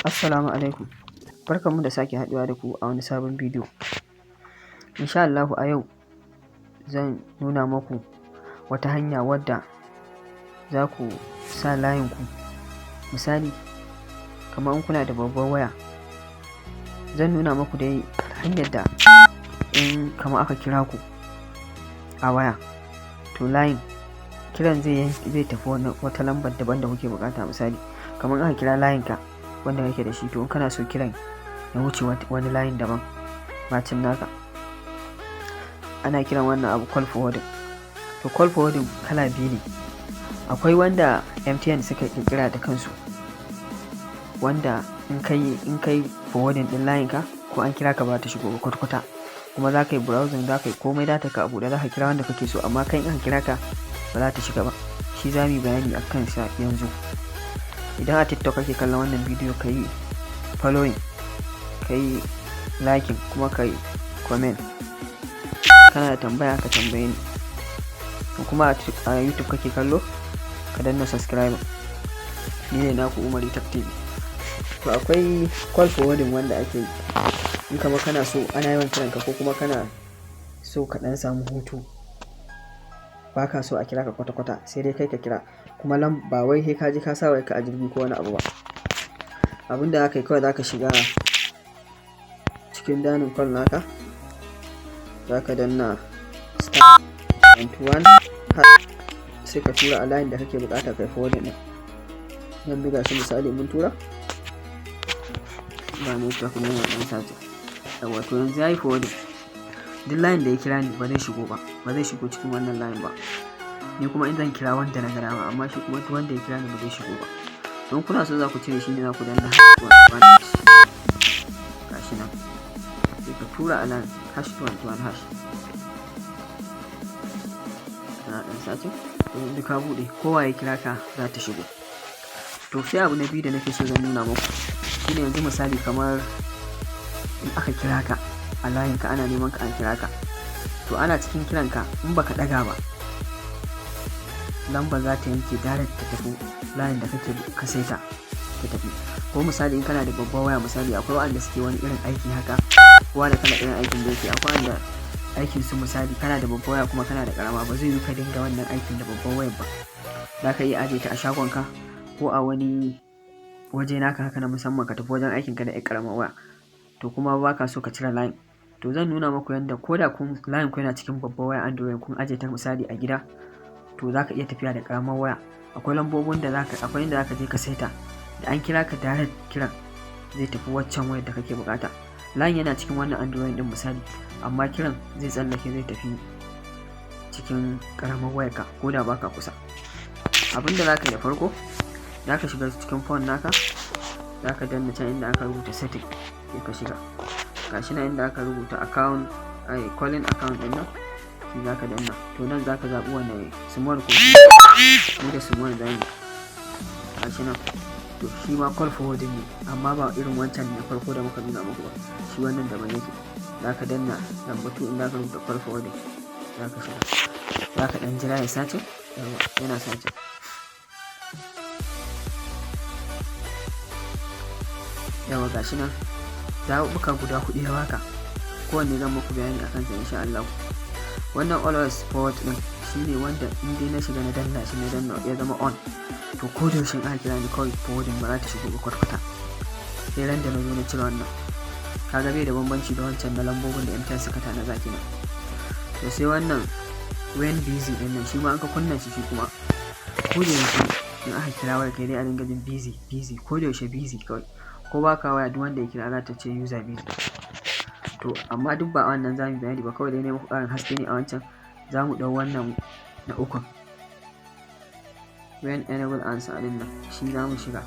Assalamu alaikum, barkanmu da sake haɗuwa da ku a wani sabon bidiyo. Insha Allahu a yau zan nuna maku wata hanya wadda za ku sa layinku. Misali, kamar in kuna da babbar waya, zan nuna maku dai hanyar da in kamar aka kira ku a waya, to layin kiran zai tafi wata lambar daban da kuke buƙata. Misali, kamar aka kira layinka wanda kake da shi, to in kana so kiran ya wuce wani layin daban bacin naka, ana kiran wannan abu call forwarding. To, call forwarding kala biyu ne. Akwai wanda MTN suka ƙirƙira da kansu, wanda in kai forwarding ɗin layinka, ko an kira ka ba ta shigo ba kwata-kwata. Kuma za ka yi browsing, za ka yi komai, data ka a buɗe, za ka kira wanda kake so, amma kai in aka kira ka ba za ta shiga ba. Shi za mu yi bayani a kansa yanzu. Idan a TikTok kake kallon wannan bidiyo, ka yi following, ka yi liking, kuma ka yi comment. Kana da tambaya, ka tambaye ni. Kuma a YouTube kake kallo, ka danna subscribe. Ni ne naku Umar Tech TV. To, akwai call forwarding wanda ake yi in kamar kana so ana yawan kiranka, ko kuma kana so ka ɗan samu hutu, ba ka so a kira ka kwata-kwata, sai dai kai ka kira. Kuma ba wai sai ka je ka sa wayarka a jirgi ko wani abu ba. Abin da za ka yi kawai, za ka shiga cikin dialing call naka, za ka danna *21#, sai ka tura a layin da kake buƙata kai forwarding ɗin. Yanzu ga shi, misali, mun tura ba network ne, yana ɗan sace. Yawwa, to yanzu ya yi forwarding. Duk layin da ya kira ni ba zai shigo ba, ba zai shigo cikin wannan layin ba. Ni kuma in zan kira wanda na ga dama, amma shi kuma duk wanda ya kira ni ba zai shigo ba. Don kuna so za ku cire shi ne, za ku danna #21#. Gashi nan, sai ka tura a nan #21#. Kana ɗan sace, to yanzu ka buɗe, kowa ya kira ka za ta shigo. To, sai abu na biyu da nake so zan nuna muku shine, yanzu misali, kamar in aka kira ka a layin ka, ana neman ka, an kira ka, to ana cikin kiran ka, in baka ɗaga ba, lambar za ta yanke direct ta tafi layin da kake ka saita ta tafi. Ko misali, in kana da babbar waya, misali, akwai waɗanda suke wani irin aiki haka, kowa da kalan irin aikin da yake. Akwai wanda aikin su, misali, kana da babbar waya kuma kana da karama, ba zai yi ka dinga wannan aikin da babbar wayar ba. Za ka iya ajiye ta a shagonka ko a wani waje naka haka na musamman, ka tafi wajen aikinka da 'yar karamar waya. To, kuma ba ka so ka cire layin. To, zan nuna muku yadda ko da kun layin ku yana cikin babbar waya Android, kun ajiye ta misali a gida, to za ka iya tafiya da karamar waya. Akwai lambobin da zaka, akwai inda zaka je ka saita da an kira ka, direct kiran zai tafi waccan wayar da kake bukata. Layin yana cikin wannan Android din misali, amma kiran zai tsallake, zai tafi cikin karamar wayarka ko da baka kusa. Abinda za ka yi da farko, za ka shiga cikin phone naka, za ka danna can inda aka rubuta setting, sai ka shiga. Gashi nan inda aka rubuta account, ai calling account din nan, shi za ka danna. To, nan za ka zaɓi wane, small ko mu da small za mu. Gashi nan. To, shi ma call forwarding ne, amma ba irin wancan na farko da muka nuna muku ba, shi wannan daban yake. Za ka danna number 2 inda aka rubuta call forwarding, za ka shiga, za ka ɗan jira ya sace. Yawwa, yana sace. Yawwa, gashi nan, zaɓuɓɓuka guda huɗu ya baka, kowanne zan muku bayani akan sa insha Allah. Wannan always forward din shine wanda in dai na shiga na danna shi, na danna ya zama on, to ko da yaushe aka kira ni, kawai forwarding ba za ta shigo ba kwata-kwata, sai ran da na zo na cire wannan. Kaga bai da bambanci da wancan na lambobin da MTN suka tana kenan. To, sai wannan when busy din nan, shi ma an ka kunna shi, shi kuma ko da yaushe in aka kira wayar kai dai a dinga jin busy, busy, ko da yaushe busy kawai. Ko baka waya, duk wanda ya kira za ta ce user busy. To, amma duk ba wannan za mu bayani ba, kawai dai ne muku ƙarin haske ne a wancan. Za mu ɗau wannan na ukun, when enable answer din nan, shi za mu shiga,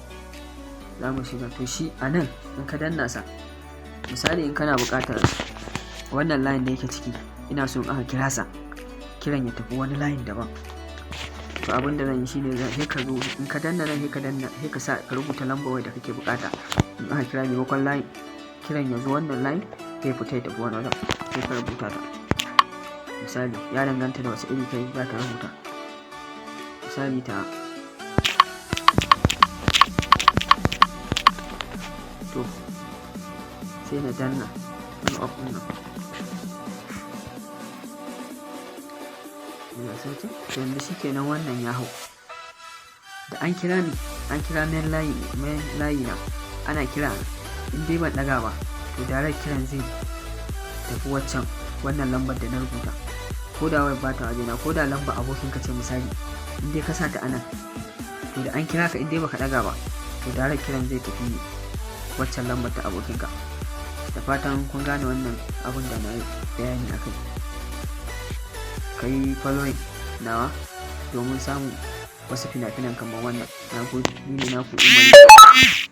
za mu shiga. To, shi a nan in ka danna sa, misali, in kana buƙatar wannan line da yake ciki, ina so in aka kira sa, kiran ya tafi wani line daban, to abin da zan yi shine, sai ka zo in ka danna nan, sai ka danna, sai ka sa, ka rubuta lambar waya da kake buƙata. In aka kira, maimakon line kiran ya zo wannan line, zai fita ya tafi wani wajen, sai ka rubuta ta. Misali, ya danganta da wasu iri kai za ka rubuta. Misali, ta Sai na danna on off ɗin nan. Ina searching. To, yanzu shikenan, wannan ya hau. Da an kira ni, an kira main layi, main layi na, ana kira in dai ban ɗaga ba, to direct kiran zai tafi waccan wannan lambar da na rubuta. Ko da wayar bata wajena, ko da lamba abokin ka ce misali, in dai ka sa ta anan, to da an kira ka, in dai baka ɗaga ba, to direct kiran zai tafi waccan lambar ta abokinka. Da fatan kun gane wannan abun da na yi bayani a kai. Ka yi following nawa domin samun wasu fina-finan kamar wannan. Na gode, ni ne naku Umar.